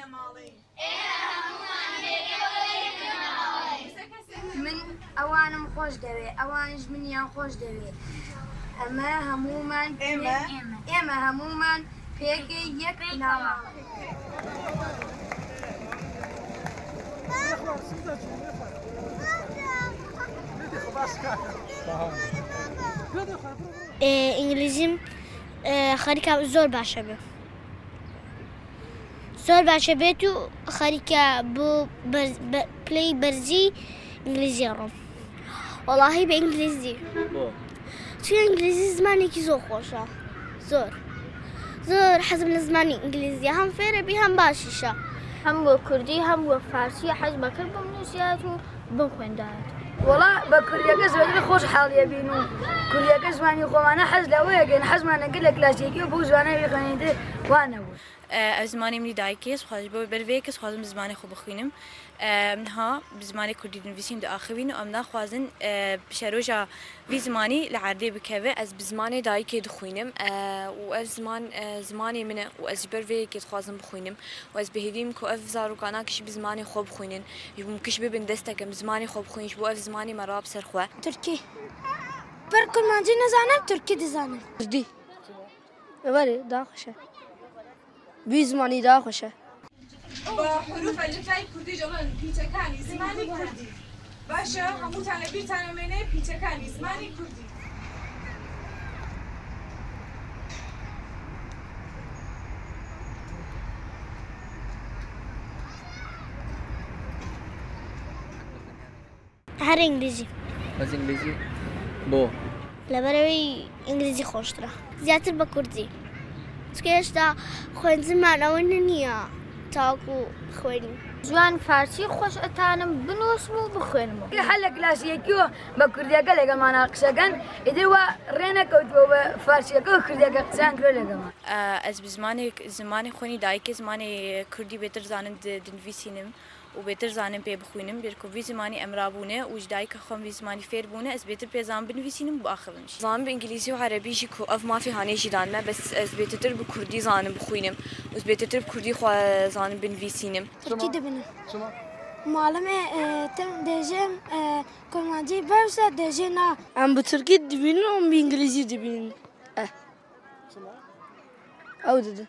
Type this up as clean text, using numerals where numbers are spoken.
بنەماڵەین. من ئەوانم خۆش دەوێ ئەوانیش منیان خۆش دەوێ ئەمە هەموومان ئێمە ئێمە هەموومان پێکەی یەک بنەماڵەین. ئینگلیزیم خەریکە زۆر باشە بێ زۆر باشە بێت و خەریکە بۆ پلەی بەرزی ئینگلیزی ڕۆم وەڵاهی بە ئینگلیزی چون ئینگلیزی زمانێکی زۆر خۆشە زۆر زۆر حەزم لە زمانی ئینگلیزی هەم فێرەبی هەم باشیشە. هەم بۆ کوردی هەم بۆ فارسی حەز بەکرد بمنووسیات و بمخوێندایەت. وەڵا بە کوردیەکە زۆرتر خۆش حاڵیە بین و کوردیەکە زمانی خۆمانە حەز لەوەیە گەن حەزمان نەکرد لە کلاسیکی و بەو زوانە بیخوێنین تر وا نەبوو. ئەو زمانی منی دایکێ سوخواز بۆ بەر ڤێ کە سوخوازم زمانی خۆ بخوینم ها زمانی کوردی دنویسین دئاخڤین و ئەم ناخوازن پیشەرۆژا ڤی زمانی لە عەردێ بکەڤێ. ئەز bi zimanê dayikê dixwînim û ev ziman zimanê min e û ez ji ber vê yekê dixwazim bixwînim û ez bi hêvî im ku ev zarokana kişî bi zimanê xwe bixwînin ji bo kiş bibin destekim bi zimanê xwe bixwînin ji bo ev zimanê me rab ser xwe. Tirkî. Pir kurmancî nizanim tirkî dizanim. Kurdî. Werê daha xweş e. Vî zimanî daha xweş e. بە حروف ئەلفای کوردی دەڵێن پیتەکانی زمانی کوردی. باشە هەمووتان لە بیرتان ئەمێنێ پیتەکانی زمانی کوردی. هەر ئینگلیزی. بەس ئینگلیزی بۆ؟ لەبەرئەوەی ئینگلیزی خۆشترە زیاتر بە کوردی چونکە هێشتا خوێندنمان ئەوەندە نییە تاوەکو بخوێنین. زوان فارسی خوش ئەتانم بنووسم و بخوێنمەوە. هەر لە کلاسی یەکیوە بە کوردیەکە لەگەڵمانا قسەکەن ئیتر وا ڕێ نەکەوتووە بە فارسیەکە و کوردیەکە قسەیان کردوە لەگەڵمان. ئەز bi zimanê zimanê xwe dayikê zimanê kurdî bêtir zanim dinivîsînim û bêtir zanim pê bixwînim bêr ku vî zimanî em rabûne û ji dayika xwe vî zimanî fêr bûne ez bêtir pê zanim binivîsînim û biaxivim jî. Zanim bi îngilîzî û erebî jî ku ev mafê hanê jî dan me bes ez bêtirtir bi kurdî zanim bixwînim û ez bêtirtir bi kurdî xwe zanim binivîsînim. Tirkî dibînim. Malimê tim dêjê kurmancî biwse dêjê na. Em bi tirkî dibînin û em bi îngilîzî dibînin. Ew didin.